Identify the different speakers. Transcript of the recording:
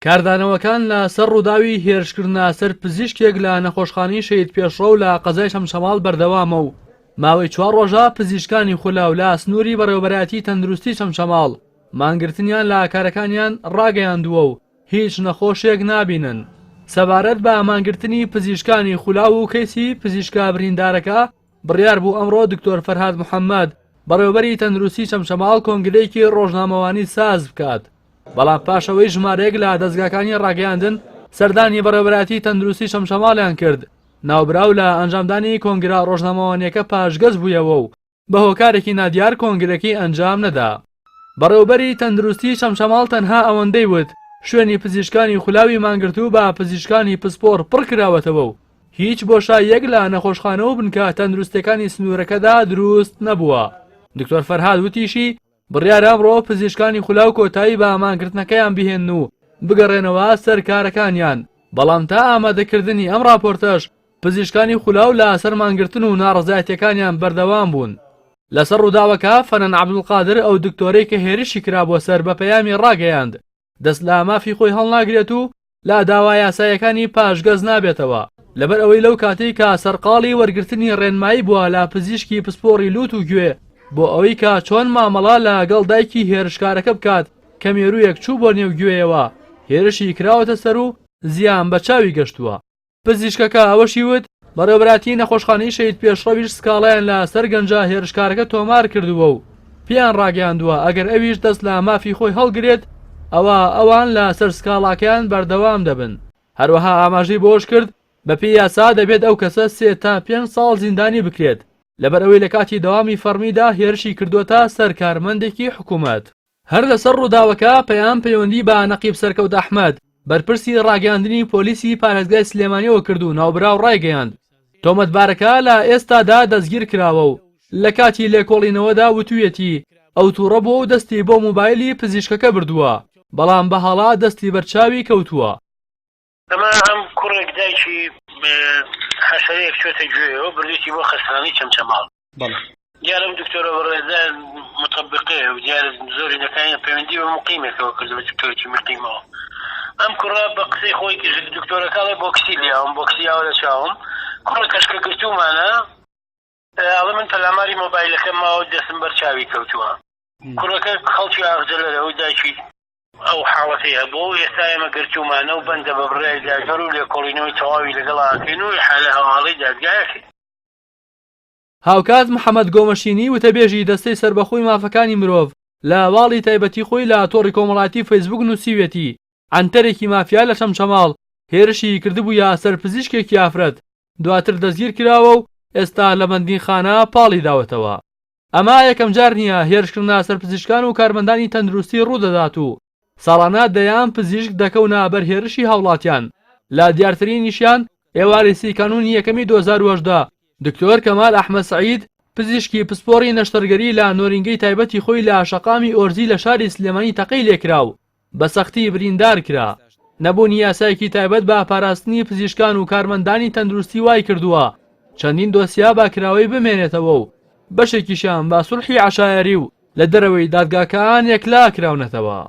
Speaker 1: کاردانەوەکان لە سەر ڕووداوی هێرشکردنە سەر پزیشکێک لە نەخۆشخانەی شەهید پێشڕەو لە قەزای چەمچەماڵ بەردەوامە و ماوەی چوار ڕۆژە پزیشکانی خولاو لە سنووری بەڕێوەبەرایەتی تەندروستی چەمچەماڵ مانگرتنیان لە کارەکانیان ڕاگەیاندووە و هیچ نەخۆشێک نابینن. سەبارەت بە مانگرتنی پزیشکانی خولاو و کەیسی پزیشکە بریندارەکە، بڕیار بوو ئەمڕۆ دکتۆر فەرهاد محەممەد، بەڕێوەبەری تەندروستی چەمچەماڵ کۆنگرەیەکی ڕۆژنامەوانی ساز بکات، بەڵام پاش ئەوەی ژمارەیەک لە دەزگاکانی ڕاگەیاندن سەردانی بەڕێوەبەرایەتی تەندروستی چەمچەماڵیان کرد، ناوبراو لە ئەنجامدانی کۆنگرە ڕۆژنامەوانییەکە پاشگەز بوویەوە و بە هۆکارێکی نادیار کۆنگرەکەی ئەنجام نەدا. بەڕێوبەری تەندروستی چەمچەماڵ تەنها ئەوەندەی وت، شوێنی پزیشکانی خولاوی مانگرتوو بە پزیشکانی پسپۆڕ پڕکراوەتەوە و هیچ بۆشاییەک لە نەخۆشخانە و بنکە تەندروستیەکانی سنوورەکەدا دروست نەبووە. دکتۆر فەرهاد وتیشی، بڕیارە ئەمڕۆ پزیشکانی خولاو کۆتایی بە مانگرتنەکەیان بهێنن و بگەڕێنەوە سەر کارەکانیان، بەڵام تا ئامادەکردنی ئەم ڕاپۆرتەش پزیشکانی خولاو لە سەر مانگرتن و ناڕەزایەتیەکانیان بەردەوام بوون. لەسەر ڕووداوەکە فەنان عەبدولقادر ئەو دکتۆرەی کە هێرشی کرابووە سەر بە پەیامی ڕاگەیاند دەست لە مافی خۆی هەڵناگرێت و لە داوا یاساییەکانی پاشگەز نابێتەوە لەبەر ئەوەی لەو کاتەی کە سەرقاڵی وەرگرتنی ڕێنمایی بووە لە پزیشکی پسپۆڕی لوت و گوێ بۆ ئەوەی کە چۆن مامەڵە لە گەڵ دایکی هێرشکارەکە بکات کە مێروویەک چوو بۆ نێو گوێیەوە هێرشی کراوەتە سەر و زیان بە چاوی گەشتووە. پزیشکەکە ئەوەشی وت، بەڕێوەبەرایەتیی نەخۆشخانەی شەهید پێشڕەویش سکاڵایان لە سەر گەنجە هێرشکارەکە تۆمار کردووە و پێیان ڕاگەیاندووە ئەگەر ئەویش دەست لە مافی خۆی هەڵگرێت ئەوا ئەوان لە سەر سکاڵاکەیان بەردەوام دەبن. هەروەها ئاماژەی بەوەش کرد، بەپێی یاسا دەبێت ئەو کەسە سێ تا پێنج ساڵ زیندانی بکرێت لەبەرئەوەی لە کاتی دەوامی فەڕمیدا هێرشی کردووەتە سەر کارمەندێکی حکومەت. هەر لەسەر ڕووداوەکە پەیام پەیوەندی بە نەقیب سەرکەوت ئەحمەد، بەرپرسی ڕاگەیاندنی پۆلیسی پارێزگای سلێمانیەوە کرد و ناوبراو ڕایگەیاند، تۆمەتبارەکە لە ئێستادا دەستگیرکراوە و لە کاتی لێکۆڵینەوەدا وتویەتی ئەو توڕە بووە و دەستی بۆ مۆبایلی پزیشکەکە بردووە، بەڵام بە هەڵە دەستی بەر چاوی کەوتووە.
Speaker 2: ئەمە ئەم کوڕێک دایکی حەشەرەیەک چۆتە گوێیەوە بردوویەتی بۆ خەستەخانەی چەمچەماڵ.
Speaker 1: بەڵێ.
Speaker 2: دیارە ئەم دکتۆرە بەڕێزە متەبقەیە و دیارە زۆرینەکانی پەیوەندی بە مقیمێکەوە کردووە دکتۆرێکی مقیمەوە. ئەم کوڕە بە قسەی خۆی دکتۆرەکە ئەڵێ بۆکسی لیاوم بۆکسی یاوە لە چاوم کوڕە کەشکە گرتوومانە ئەڵێ من پەلاماری مۆبایلەکەم ماوە دەستم بەر چاوی کەوتووە. کوڕەکە خەڵکی ئاغجەلەرە و دایکی ئەو حاڵەتەی هەبووە و ئێستا ئێمە گرتوومانە و بەندە بە بڕیاری دادوەر و لێکۆڵینەوەی تەواوی لەگەڵ ئەکەین و ئیحالە هەواڵەی دادگای ئەکەین.
Speaker 1: هاوکات محەمەد گۆمەشینی وتەبێژی دەستەی سەربەخۆی مافەکانی مرۆڤ لە واڵی تایبەتی خۆی لە تۆڕی کۆمەڵایەتی فەیسبوک نووسیویەتی، عەنتەرێکی مافیا لە چەمچەماڵ هێرشی کردبوویە سەر پزیشکێکی ئافرەت، دواتر دەستگیر کراوە و ئێستا لە بەندینخانە پاڵی داوەتەوە. ئەمە یەکەمجار نییە هێرشکردنە سەر پزیشکان و کارمەندانی تەندروستی ڕوودەدات و ساڵانە دەیان پزیشک دەکەونە بەر هێرشی هاوڵاتیان، لە دیارترینیشیان ئێوارەی سی کانوونی یەکەمی 2018 دکتۆر کەمال ئەحمەد سەعید پزیشکی پسپۆڕی نەشتەرگەری لە نۆرینگەی تایبەتی خۆی لە شەقامی ئۆرزی لە شاری سلێمانی تەقەی لێکرا و بە سەختی بریندار کرا. نەبوونی یاسایەکی تایبەت بە پاراستنی پزیشکان و کارمەندانی تەندروستی وایکردووە چەندین دۆسیە بە کراوەی بمێنێتەوە و بەشێکیشیان بە سوڵحی عەشایەری و لە دەرەوەی دادگاکان یەکلا کراونەتەوە.